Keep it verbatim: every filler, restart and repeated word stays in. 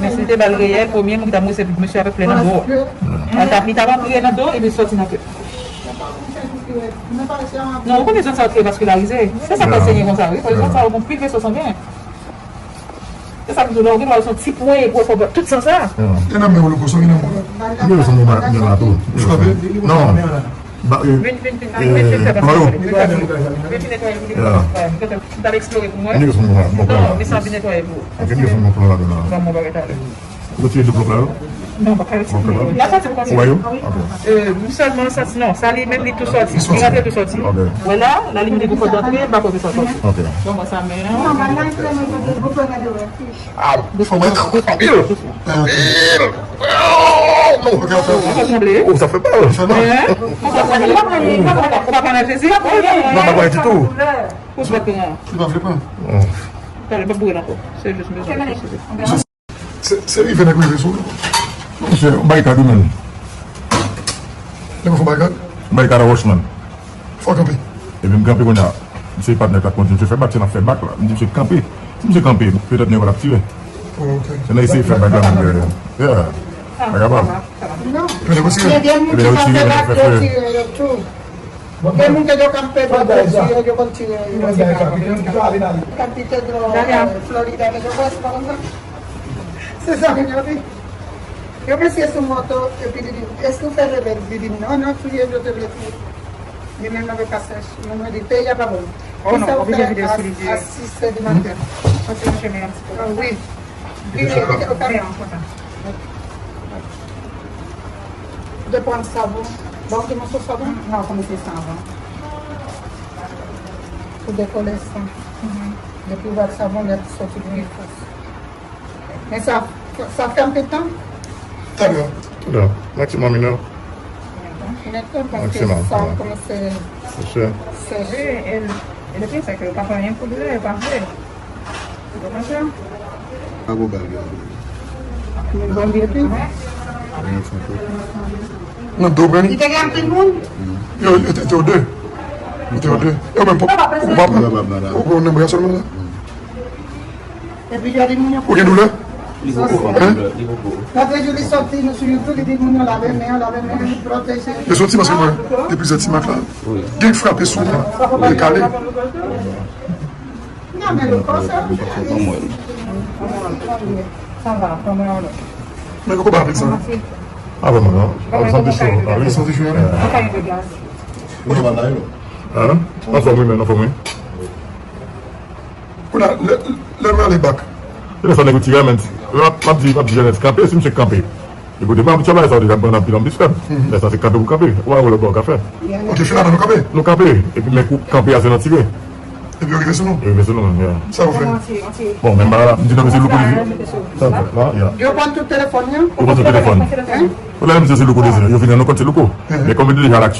Men si l te ba l reyèl, premye moun ki t ap mouye se mesye avèk flè nan do. Al t ap, li t ap antre nan do epi sòti nan tèt. Non, ou konnen zòn sa yo trè vaskilarize. Se sa k fè l senyen konsa, wi. Paske zòn sa yo gon pil veso sangen. Se sa m di w, lè w gen dwa se yon ti pwen epi w fè w pran tout san sa. E nan men w, Louko, sa w gen nan men w la? Ki veso m gen nan men w la tou? Ou frape? Non. Ba, eh, vin, vin, vin, vin, vin, vin fè pase. Vin, vin netwaye pou li. M t ap eksplore pou mwen. Non, misye ap vin netwaye pou ou. Ok, m gen fè yon plan ladan la. Ban mwen bagay talè. Ou retire de blòk la yo? Non, pa kare ti. L ap sòti pou kontinye. Ou wè yo? Ok. Euh, m sèlman santi, non, sa li menm li tou sòti. Li rantre tou sòti. Ok. Wè la, la limit de konfò d'antre, m pa kwè ke sa sòti. Ok. Bon, mwen sa men an. Ah, fò mwen anpil. Anpil. Oh, non. Ok, ok, ok. Ou pa sanble? Oh, sa fè mal. Sa non. Hein? Ou pa sanble? Ou pa pran nan plezi? Non, pa pran ditou. Ou pa pran. Li pa vle pran. Talè, m ap boure l ankò. Se jis m bezwen. Se, se rive nèg rive sou ou. Misye, yon barikad ou menm. Nèg fè barikad? Barikad a Rochman. Fò kanpe. Epi m kanpe kounye a. Misye patnè k ap kondui, misye fè bak, se n ap fè bak la. M di misye kanpe. Si misye kanpe, petèt nèg yo t ap tire. Oh, ok. Se nan eseye fè bak la menm. Yeah. Pa kapab. Epi nèg yo tire. Epi nèg yo tire, nèg yo fè fè. Gen moun ke yo kanpe dwat yo tire, yo konn tire yo. Kanpite dlo, eh, Florida, men yo wè se pa konsa. Se sa moun yo di. Yo mesye sou moto, epi li di, èske w fè rebèl? Li di, non, non, touye m, yo te vle touye. Li menm nan pase, mwen di, peyi a pa bon. Oh non, oblije vide sou li. A sis è di maten. Kontinye chemen an ti pe. Ah, wi. Vire, vire, vire. Ou te pran savon? Bon, ou te mete savon? Non, ou te mete savon. Pou dekole san. Depi ou bat savon, li ap soti pi fòs. Men sa, sa fè anpil tan? Talè. Talè. Maksimòm inè. Inè tan, paske sa kòmanse sèch. Wi, e, e depi sa ke yo pa fè anyen pou doulè, yo pa vle. Yo pa fè. Pa gwo bal, yo. Men bon, depi. Nan do pran li? Li te gen anpil moun? Yo, yo te, te yo de. Yo te yo de. Yo menm, pou, pou, pou, pou, pou, nan bra sèlman la. Epi gade moun yo. Ou gen doulè? Li poko, papa, doulè, li poko. Lòt jou li sòti nou sou YouTube, li di moun yo lave men, lave men, pwoteje. Yo soti paske mwen, gen plizyè ti mak la. Gen frape sou mwen, li kale. Non, men le kò sa. Sa va, kòman alò? Men kòman avèk sa? Ah, vrèman, non. Ah, santi cho. Ah, wi. Santi cho, wi. Ou pa gen gaz? Hein? Anfòm, wi, men, anfòm, wi. Kounye a, lè, lè m ale bak. E lè sa nèg yo tire, men, m ap, m ap di, m ap di Jeannette, kanpe, si misye kanpe. Li kote m, m ap travay sa, ou deja pran anpil anbis, frè m. Lè sa, se kanpe pou kanpe. Ou pa wè lòt bò w ka fè. Ok, finalman, nou kanpe? Nou kanpe. Epi, men kou kanpe a, se nan tire. Epi, yo rive sou nou? Yo rive sou nou, yeah. Sa yo fè? Bon, men m pa la, m di non, men se Louko Désir. Sa yo fè, non, yeah. Yo pran tout telefòn yo? Yo pran tout telefòn. Hein? Ou la, misye se Louko Désir. Yo vin nan nou kont se Louko. Men kòm li deja an aksyon,